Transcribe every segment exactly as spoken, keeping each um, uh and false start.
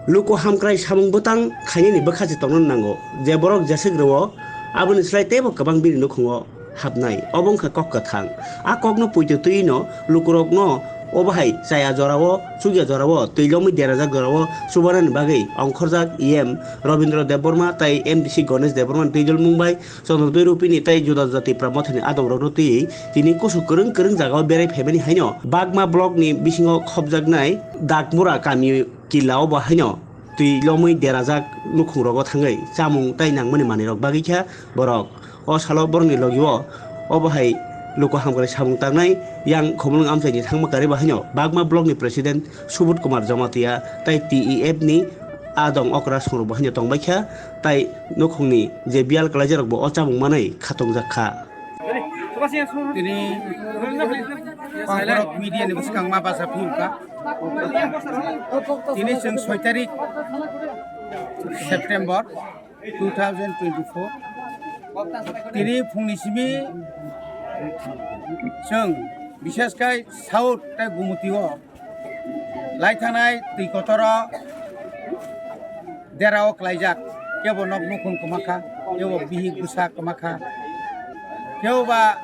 Luku hamkrai samung bwtang khainani bwkha se tongna nango, je borok jeswk rwo, aboni slai teibo kwbang bini nukhungo hapnai, obo wngkha kok kwthang. A kokno poito twiwi no lukurokno obo hai chaya jorao, chukya jorao, twi lomwi derajak jorao chubanani bagwi ongkhorjak E M Robindra Debbarma tai M D C Ganesh Debbarmani twijlmung bai Chandradoi Rupini tai juda juda Tipra Mothani adongrokno twiwi tini kusu kwrwng kwrwng jagao berai phaimani haino Bagma blockni bisingo khopjaknai Dakmura kami killa o bo haino twi lomwi derajak nukhungrogo thangwi chamung tai nangmani manwirok bagwi kha borok. O salo borokni logio obo hai luku hamkrai samung tangnai yang Khumulwng amchaini thangma karwi bo haino Bagma blockni president Subodh Kumar Jamatia tai T E F ni adong okra songrok bo haino tongbai kha tai nukhungni je biyal kalaijarokbo o chamung manwi khatongjak kha. Tini Kokborok media ni bwskang ma bacha phiyokha. Tini chwng soi tarik September two thousand twenty-four. Tini phungni simi chwng bishesh kai South tei Gumutio lai thanai twi kotoro derao klaijak, kebo nok nukhung kwma kha, kebo bihik bwsa kwma kha, kebo ba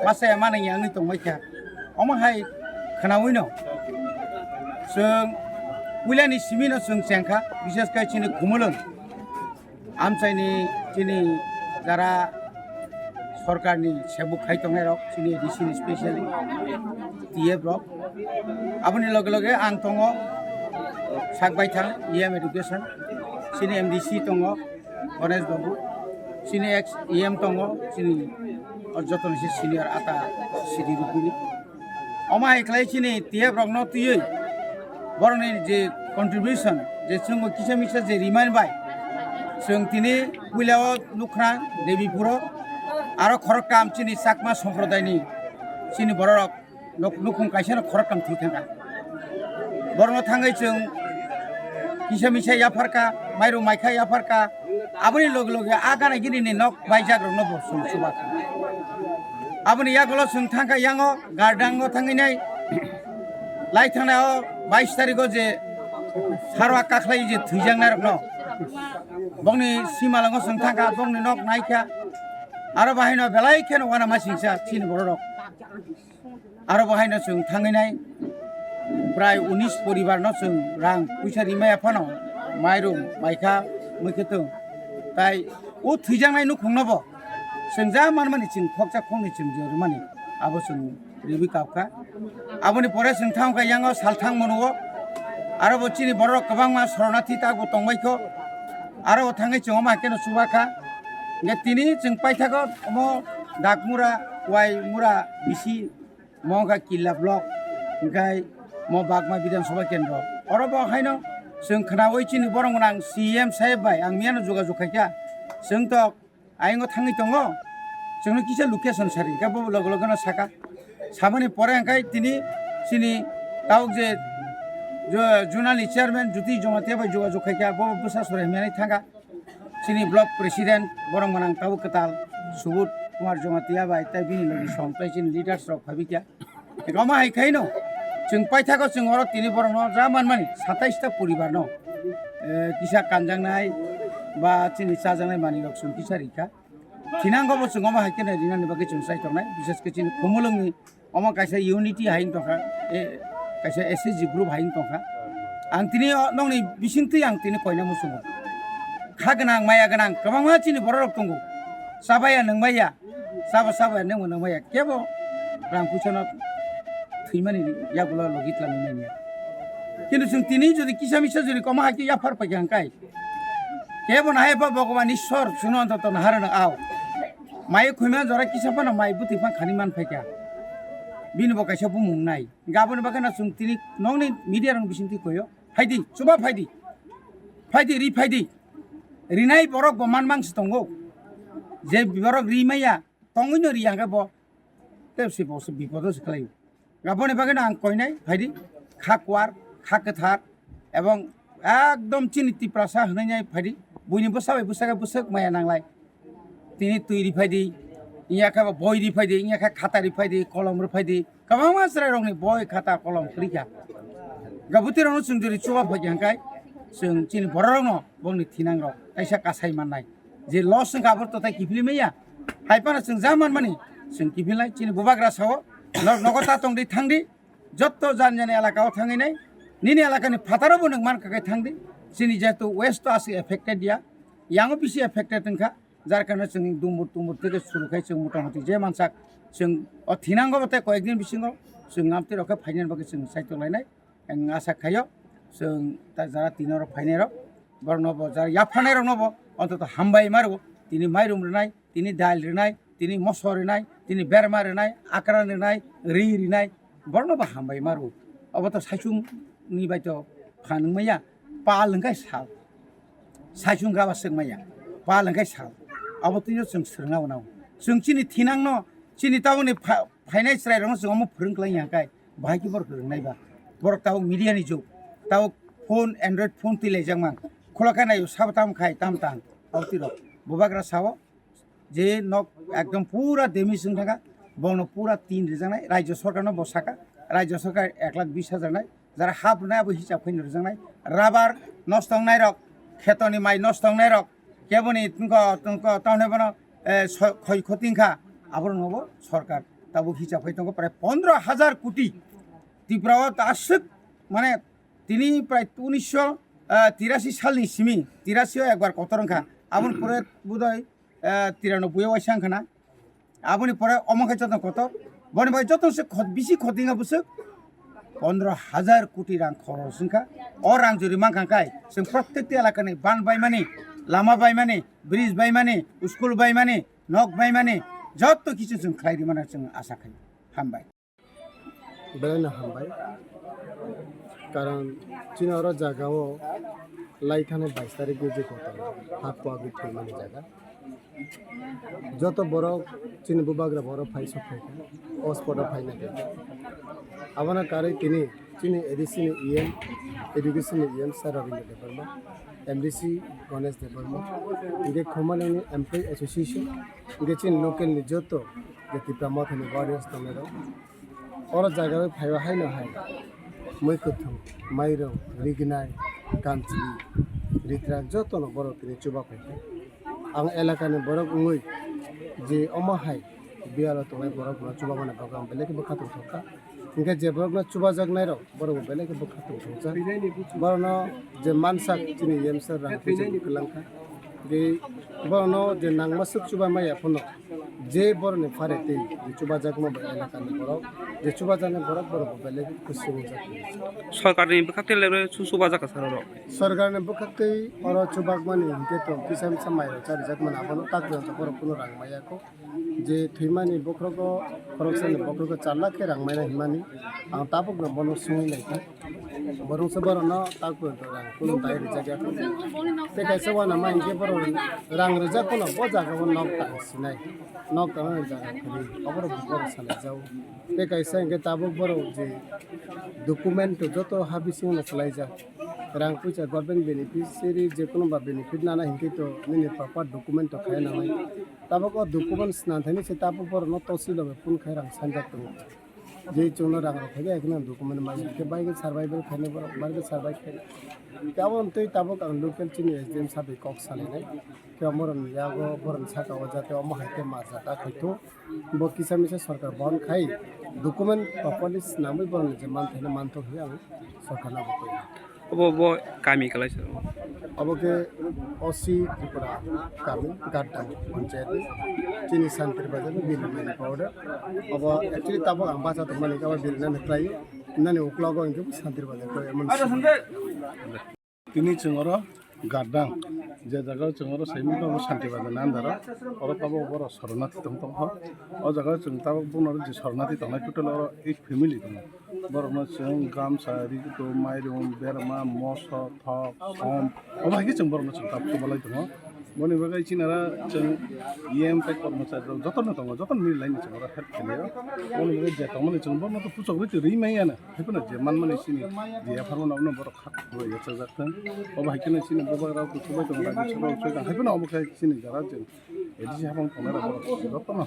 masa manwi wngwi tongbai kha. Omo hai khwnawi no chwng puilani simi no chwng chengkha, bishesh kai chini Khumulwng amchaini chini jara sorkarni sebuk khai tongnai rok, chini A D C ni specially T F rok. Aboni loge loge ang tongo sak baithang E M education, chini M D C tongo Ganesh Babu, chini ex E M tongo, chini joto ni se senior ata Sidi Rupini. Omo hai khlai chini T F rokno twiwi borokni je contribution, je chwngbo kisa misa je remind bai, chwng tini puila o nukha Debipuro, aro khoroktham chini Chakma Somprodai ni chini bororok nuk-, nukhung kaisa no khoroktham thwi thangkha. Borokno thangwi chwng kisa misa yapharkha, mairum maikha yapharkha, aboni loge loge a gana gini ni nok baijak rokno bo chwng chuba kha. Aboni yagulo chwng thangkha yango gardango thangwi nai lai thangnai o bais tarikh o je sarwa kakhlai je thwijaknai rokno bongni simalango chwng thangkha, bongni nok naikha, aro bahaino belai kheno wana masingsa chini bororok. Aro bo haino chwng thangwi nai prai unis poribar no chwng rang puisa rimaya phano mairum maikha mui khe tong. Tai o thwijaknai nukhung no bo chwng ja manmani chwng khoksa khoknwi chwng je rwmani abo chwng riwi kap kha. Aboni pore chwng thang kha yango salthang mono o. Aro bo chini borok kwbangma sornathi ta bo tongbai kho. Aro bo thangwi chwng omo hakhe no chuba kha. Hingkhe tini chwng paithago omo Dakmura, Waimura, bisi Mo wngkha Killa block, hingkhai mo Bagma Bidhan Sabha Kendro. Oro bo haino chwng khwnawi chini borok gwnang C M saheb bai ang miyano jogajog khaikha. Chwng tok ayang o thangwi tongo. Chwngno kisa location sari, hingkhe bo loge loge no saka. Samani pore hingkhai tini chini tabuk je jo-, zonal ni chairman Jyoti Jamatia bai jogajog khaikha, bo bwsa sora himyani thangkha. Chini block president borok gwnang tabuk kwtal Subodh Kumar Jamatia bai tei bini logi som tei chini leaders rok phaibikya. Omo hai khaino chwng paithago chwng oro tini borokno ja manmani satais ta poribarno, eh, kisa kanjaknai ba chini chajaknai manwirok chwng kisa rikha. Thinango bo chwng omo hai kheno rinani bagwi chwng chai tongnai, bishesh khe chini Khumulwngni Omo kaisa unity hai wng tongkha, e, kaisa S H G group hai wng tongkha. Ang tini o nokni bisingtwi ang tini koina muchungo. Kha gwnang, maya gwnang, kwbangma chini bororok tongo. Chabaya, nwngbaya, chaba, chabaya, nwngbo nwngbaya. Kebo rang puisano thwimani yagulo logi twlangwi manya. Kintu chwng tini jodi kisa misa jodi koma hai khe yaphar paikha hwnkhe, kebo nahai ba Bhagwan Ishwar chwngno antoto naharano ao. Mai khwima jora kisa phano mai bwtwi phang khani man phaikha. Bini bo kaisa bumung nai. Gaboni bagwi no chwng tini nokni media rokni bisingtwi koyo. Phaidi, chuba phaidi. Phaidi, ri phaidi. Rinai borok bo man mang se tongo. Je borok ri maya, tongwi no ri hwnkhe bo. Tei se bo se bipodo se khlai. Aboni bagwino ang koinai phaidi, kha kuar, kha kwthar, ebong ekdom chini Tiprasa hwnwi nai phaidi, buini bwsa bai bwsakhe bwswk maya nanglai. Tini twi ri phaidi, wngya khe bo boi ri phaidi, wngya khe khata ri phaidi, kolom ri phaidi, kwbangma chwrairokni boi, khata, kolom kwrwi kha. Gabutwi rokno chwng jori chuba phaikha hwnkhe, Chwng chini bororokno bongni thinangrok kaisa kasai mannai. Je loss wngkha abo totai kiphilwi manya. Hai phano chwng ja manmani chwng kiphilnai. Chini bubagra sao, "Norok nogo ta tongdi, thangdi. Jotto jan jani elaka o thangwi nai. Nini elakani phataro bo nwng mankha khe thangdi." Chini jehetu west to aswk affected ya, yango bisi affected wngkha. Jar karone chwng dumbur tumbur theke suru khai chwng motamoti je mansak chwng o thinango bo tei koyekdin bisingo chwng amtwi rok khe phainani bagwi chwng saitok lainai. Ang asa khaio chwng ta jara tino rok phainai rok borokno bo jara yapharnai rokno bo ontoto hambai ma rwo. Tini mairum rwnai, tini dal rwnai, tini moso rwnai, tini berma rwnai, akran rwnai, ri rwnai, borokno bo hambai ma rwo. Obo to saichung ni bai to phan wngmaya, pal wngkhe sal. Saichung gaba swk maya, pal wngkhe sal. Abo twi chwng swrwngna nao. Chwng chini thinangno, chini tabukni pha-, phainai chwrairokno chwng omo phwrwng klai ya khe, bahai khe borok rwngnai ba. Borok tabuk media ni jug, tabuk phone, Android phone twi laijak man. Khulok khe naio sabo tam khai, tam tang. Abo twi rok. Bubagra sao, je nok ekdom pura damage wng thangkha, bono pura tin rijaknai, rajya sorkarno bo saka, rajya sorkar ek lakh bis hajar nai, jara hap rwnai abo hisab khaino rijaknai, rabar nosto wngnai rok, khetoni mai nosto wngnai rok, keboni tongkho, tongkho, tongkho bono, eh, so-, khoi khoti wngkha, aborokno bo sorkar tabuk hisab khai tongo prai pondro hajar koti. Tripura o ta aswk, mane, tini prai unisho tirasi salni simi, tirasi o ekbar kotor wngkha, aboni pore bodoi eh, tiranoboi o waisa wngkha na. Aboni pore omo khe joto kotor. Boni bai joto se khot-, bisi khoti wngkha bwswk pondro hajar koti rang khoros wngkha. O rang jori mankha khai chwng protekti elakani ban baimani, lama baimani, bridge baimani, school baimani, nok baimani, joto kichu chwng khlai rimani chwng asa khai. Hambai. Belai no hambai. Karon chini oro jaga o lai thani bais tarik ni je kotor ha kuagwi thwimani jaga. Joto borok chini bubagra borok phai sok phai kha, o spot o phai nai kha. Abono karwi tini chini A D C ni E M, Education ni E M Sir Rabindra Debbarma, M D C Ganesh Debbarma, hinkhe Khumani ni Employee Association, hinkhe chini local ni joto je Tipra Motha ni warriors tongnai rok, oro jaga o phaiba haino hai mui kwthwng, mairung, rignai, kanchli, ritrak jotono borok tini chuba phai kha. Ang elakani borok wngwi je omo hai biyalo tongnai borok no chuba mani bagwi ang belai khe bwkha tongthok kha. Hinkhe je borok no chubajaknai rok borok bo belai khe bwkha tongthokjak. Borok no je mansak chini yemsar rang puisa kwlang kha. Tei borokno je nangma swk chuba maya phano, je borokni phare tei je chubajakma bai elakani borok, je chubajaknai borok, borok bo belai khe khusui wngjak. Sorkarni bwkhak tei lebre su chubajakha sir oro. Sorkarni bwkhak tei oro chubakmani hinkhe to kisa misa mairok charijak mani, abono tak jora borok kunu rang maya kho. Je thwimani bokhrogo, khoroksani bokhrogo char lakh khe rang maina hinmani, ang tabukno bono swngwi naikha. Boroksa borokno tak porjonto rang kunu dai rijak ya. Tei kaisa uanama hinkhe borok rang rijak phano bo jaga o nok tang sinai, nok tangmani jaga kwrwi, oborok borok salaijao. Tei kaisa hinkhe tabuk borok je document joto ha bisingo no swlaijak, rang puisa government beneficiary je kono ba benefit nana hinkhe to nini proper document to khai nanai. Tabuk o document swnam thani se tabuk borokno tosi loge phone khai rang sanjak tongo. Je chwngno rang rok phaibai, haikhe nang document mai khe bai khe survival khainai borok, bai khe survive khainai. Khe aboni twi tabuk ang local chini S D M sabai kok salainai. Khe borokni yago, borokni saka o jate omo hai khe ma jata khaithu. Bo kisa misa sorkar bon khai document properly swnamwi borokni je manthaino manthok hinwi ang sorkarno abo twi. Obo bo kami kwlaisa. Obo khe O C Tripura kami, Gaddang panchayat ni, chini Santir Bazar ni bill mani powder. Obo actually tabuk ang bacha tongmani khe obo bill nani kwlai, nani uklogo hwnkhe Santir Bazar khe emon. Tini chwng oro Gaddang, je jaga o chwng oro saimanta obo Santir Bazar ni under o, oro tabuk borok sornathi tong tongkho. O jaga o chwng tabuk bono je sornathi tongnai total oro eight family tongo. Borokno chwng gamsa, rikto, mairum, berma, moso, thok, som, omo hai khe chwng borokno chwng tabuk chubalai tongo. Boni bagwi chini oro chwng E M tei kormochari rok jotono tongo, jotono mili laino chwng oro help khlaio. Boni bagwi je tongmani chwng borokno to puchok rwi twi rwi manya no. Haiphano je manmani chini je yapharmano abono borok kha khwlai yachajak thung. Obo hai kheno chini bubagra rok chubai tongo, rajya sabha o chubai tongo. Haiphano omo khe chini jara chwng A D C hapang tongnai rok borok jotono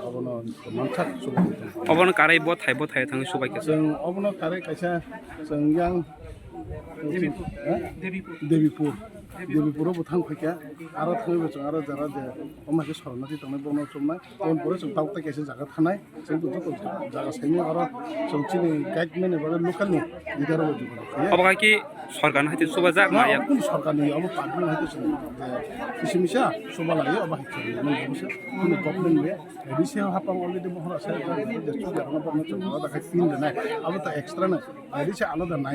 abono manthak chubai tongo. Obono karwi bothai bothai thangwi chubai khe. Chwng obono karwi kaisa chwng yang Debipur. Ha? Debipur. Debipur. Debipur bo thang phaikha. Aro thangwi bo chwng aro jara je omo khe sornathi tongnai bono chumnai. Oboni pore chwng tabuk tei kaisa jaga thanai. Chwng bo joto jaga saimano aro chwng chini guide mani bagwi local ni leader rok jogajogo khlaiya. Obo hai khe sorkar ni hai khe chubajak maya. Obo kunu sorkar ni, obo public ni hai khe chwng je kisi misa chuba laiya, obo hai khe mani obo se kunu government ni. A D C hapang already mohor asa je chuba rok no chwng alada khai pin rwnai. Abo ta extra na. A D C alada nai.